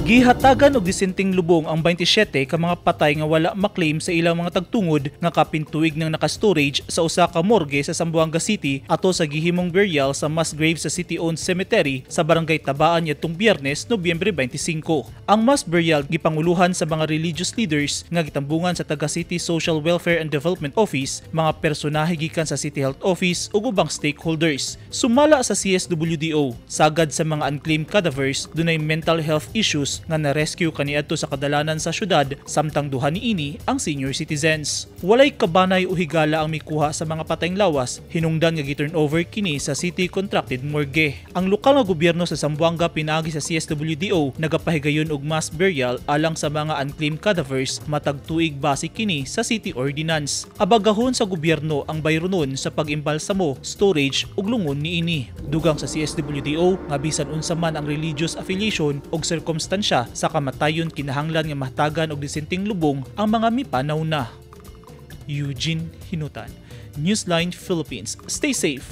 Gihatagan og disenteng lubong ang 27 ka mga patay nga wala maklaim sa ilang mga tagtungod nga kapin tuig nang naka-storage sa usa ka morgue sa Zamboanga City ato sa gihimong burial sa mass grave sa city-owned cemetery sa Barangay Tabaan yatong Biyernes, Nobyembre 25. Ang mass burial gipanguluhan sa mga religious leaders nga gitambungan sa taga City Social Welfare and Development Office, mga personahe gikan sa City Health Office ug ubang stakeholders. Sumala sa CSWDO, sagad sa mga unclaimed cadavers dunay mental health issues nga na-rescue kaniadto sa kadalanan sa syudad, samtang duha niini ang senior citizens. Walay kabanay o higala ang mikuha sa mga patayng lawas hinungdan nga gi-turn over kini sa city contracted morgue. Ang lokal nga gobyerno sa Zamboanga pinaagi sa CSWDO nagapahigayon og mass burial alang sa mga unclaimed cadavers matag tuig base kini sa city ordinance. Abagahon sa gobyerno ang bayronon sa pag-imbalsamo, storage ug lungon niini. Dugang sa CSWDO nga bisan unsa man ang religious affiliation og sirkumstansya sa kamatayon, kinahanglan nga mahatagan og disenteng lubong ang mga mipanaw na. Eugene Hinutan, Newsline Philippines. Stay safe.